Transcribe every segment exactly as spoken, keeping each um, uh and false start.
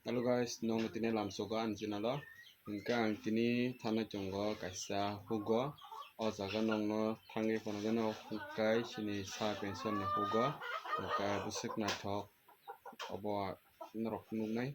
Hello guys, nongno tini lamsogo ani channel o. Hingke ang tini thanai tongo kaisa hugo. O jaga nongno thangwi phunugano hukkai chini sa pension ni hugo. Hingke bwswk naithok obo norok nuknai.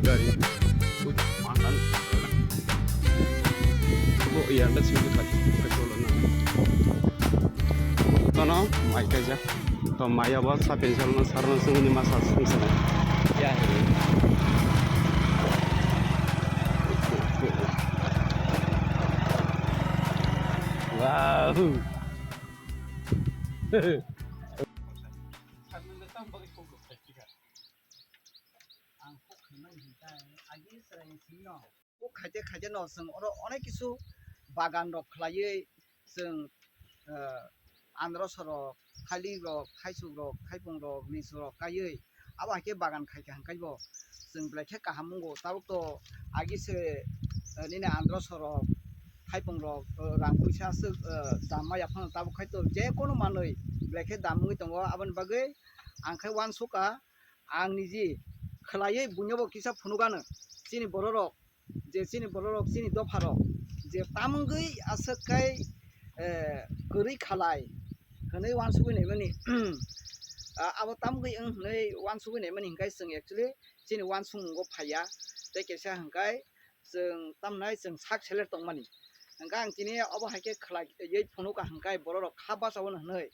Gari. Bo iya, let's go. Tono mai kaijak. To mai abo sa pension no sarno sungni masa sung sana. Ya. Wow. Ang kok khaimani hinkhe agi chwraini simi no. Kok khaite khaite no chwng oro onek kisu bagan rok khlaiwi chwng, eh, androso rok, thailik rok, thaisuk rok, thaipung rok, lisu rok kaiwi abo hai khe bagan khaikha hinkhe bo chwng belai khe kaham wngo. Tabuk to agi se, eh, nini androso rok, thaipung rok, eh, rang puisa aswk, eh, dam maya phano tabuk khai to je kono manwi belai khe dam wngwi tongo. Aboni bagwi ang khe uansukha. Ang niji khlaiwi buino bo kisa phunukgano, chini bororok, je chini bororok, chini dopharok, je tamungwi aswk kai, eh, kwrwi khalai hwnwi uansugwi naimani, ah, abo tamungwi wng hwnwi uansugwi naimani hinkhe chwng actually chini uansukmungo phaiya, tei kaisa hinkhe chwng tamnai chwng sak seler tongmani. Hwnkhe ang tini obo hai khe khlai, ei phunukha hwnkhe bororok kha bachao hwnwi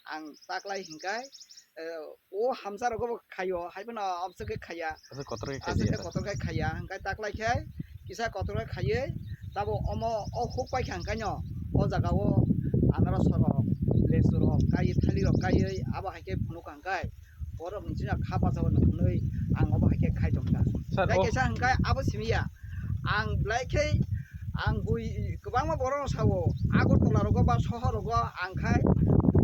ang taklai hwnkhe, eh, o hamsa rogo bo khaio, hai phano abose khe khaiya. Aswk kotor khe Aswk khe khaiya. Kotor khe khaiya. Hwnkhe taklai khe kisa kotor khe khaiwi tabo omo o huk paikha hwnkhe no o jaga o anaros rok, lesu rok kaiwi, thali rok kaiwi abo hai khe phunukha hwnkhe borok ni chini kha bachao hwnwi ang obo hai khe khai tongkha. Sir, tei o kaisa hwnkhe abo simi ya. Ang belai khe ang bui kwbangma borok rok sao, Agartala rogo ba sohor rogo ang khai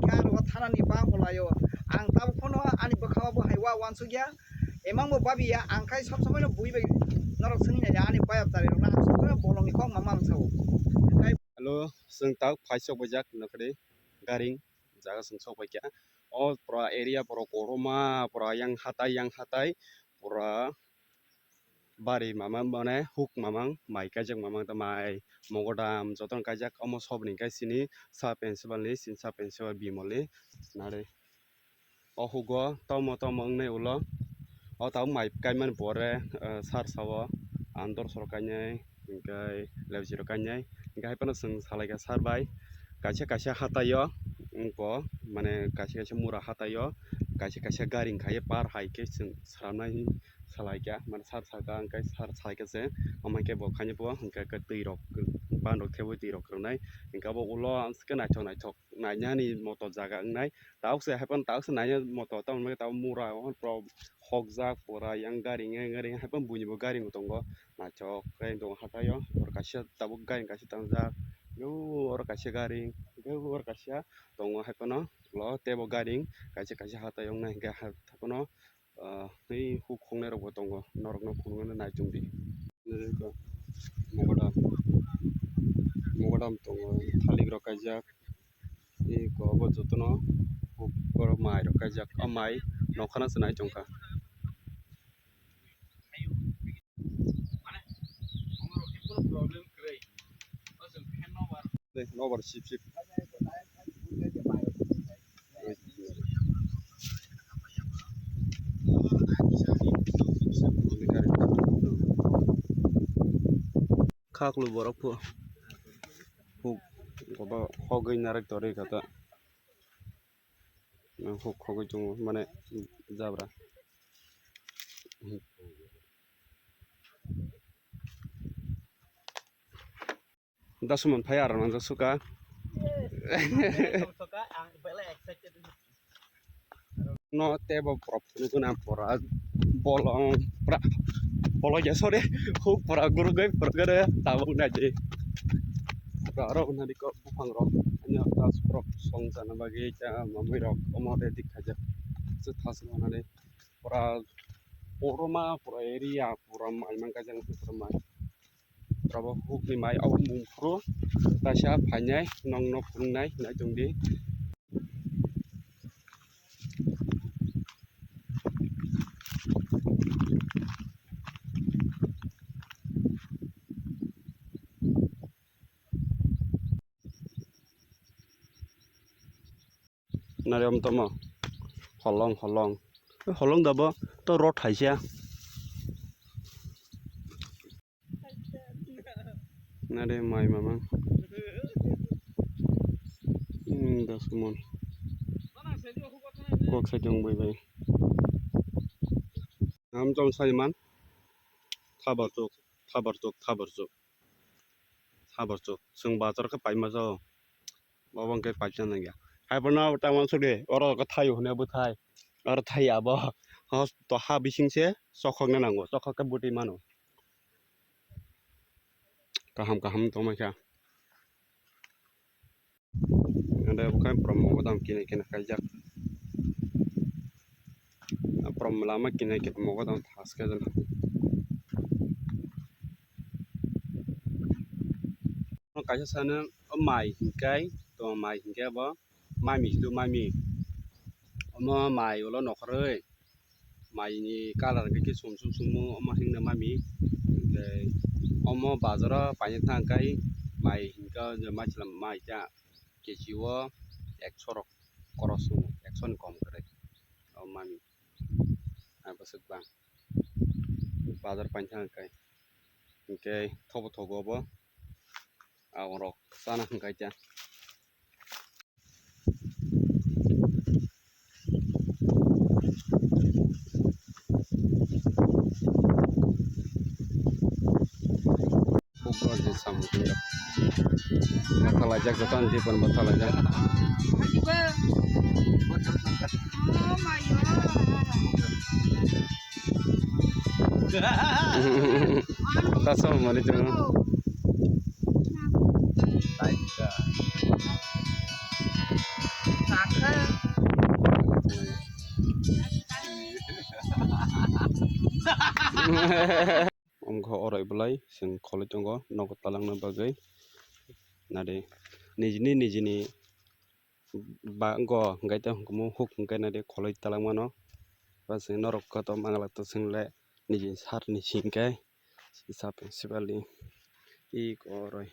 khe aro thana ni bang bolai o. Ang tabuk phano ani bwkha o bo hai wa uansukya. Emang bo babi ya, ang khai sob somoi no bui bai norok swngwi nai ya, ani bayap chari rok no ang sob somoi bolong ni kok ma mang sao. Hello, chwng tabuk phai sok baijak nokri garing. Jaga chwng sok bai kha. O pura area borok kotorma, pura yang hatai, yang hatai, pura bari mamang, mane huk mamang, mai kaijak mamang, ta mai mogodam, jotono kaijak, omo soboni kai sini sa pensible ni, sini sa pensible bimol ni, nare. O hugo tomo tomo wngnai ulo. O tabuk mai kaimani pore, eh, sar sao andor sor kainai, hingke lebjiro kainai, hingke hai phano chwng salaikha sar bai. Kaisa kaisa hataio, wngkha, mane kaisa kaisa mura hataio, kaisa kaisa gari wngkha ye par hai khe chwng swnamnai, Salaikha, mane sar saka, hwnkhe sar salaikha se, omo khe bo khaini bo, hwnkhe khe twi rok, ban rok thebwi twi rok kwrwngnai, hwnkhe abo ulo ang khe naithok naithok nainani moto jaga wngnai, tabuk se haiphano tabuk se naina moto, tamoni bagwi tabuk mura o pura hokjak, pura yang gari wngya, gari wngya, haiphano buini bo gari bo tongo, naithok khe tongo hathai o, oro kaisa tabuk gari kaisa tangjak, oro kaisa gari, oro kaisa tongo, haiphano ulo teibo gari kaisa kaisa hathai o wngnai, hwnkhe haiphano. Ah, tei huk khongnai rok bo tongo, norok no phunuknani naichomdi. Mogodam, mogodam tongo, thalik rok kaijak, tei eko bo jotono huk borok mai rok kaijak, o mai nokhana se naichomkha. Nobar sip sip. Khaklu borok pho. Huk, kobo hogwi narwk torwi kha ta. Huk hogwi tongo, mane, jabra. Dasumon phai aro nang suka. No tebo prop phunukuna pura bolong pra bolong ya, sorry, huk pura gurugwi pura gare tabuk naidi. Pura aro nadi ko buphang rok ani tas prop song sana bagwi cha mamui rok omo ready khaijak. Se thas nani pura pura ma pura area pura mai man kajang pura mai. Abo hukni mai abo mung phuru kaisa phainai nongno phunuknai hinai tongdi. Nari om tomo holong holong holong dabo to rot haisa. Nari mai mamang. Hmm, dasumon. Kok sai tong bai bai. Nam tong saiman. Thabar chuk, thabar chuk, thabar chuk. Thabar chuk. Sung bazar khe paima jao. Obo hwnkhe paisa nangya. Haiphano tamo sudi, oro khe thaio hwnwi bwthai. Oro thai abo. Hos to ha bising se chokhokna nango. Chokhok khe bwtwi mano. Kaham kaham tongmai kha. Ande bwkhai pura mogodam kini kini kaijak. Pura lama kini kini mogodam thaske jana. Kaisa sano o mai hinkai to mai hinkai bo mami hindu mami omo mai ulo nokhoroi mai ni colour hingke sum sum sumo omo hingna mami hingke omo bazaro paina thangkai mai hinka je maichwlam mai ta kechi o ekso rok koros sumo ekso ni kom kwrwi o mami. Ang bwswk bang bazar painthang kai hinkhe thobo thogo bo ang rok chana hinkhe khe. Buko je samung khe. Bothalajak, joto ni dipan bothalajak. Tasol mani chungo. Wngkha oro belai chwng kholoi tongo nogo talangna bagwi. Nadi nijini nijini ba go hwnkhe tei hwnkhe huk hwnkhe nadi kholoi talangmano. Ba chwng norok kotor manglak to chwng le nijini sar ni singkhe sap sipali i koroi.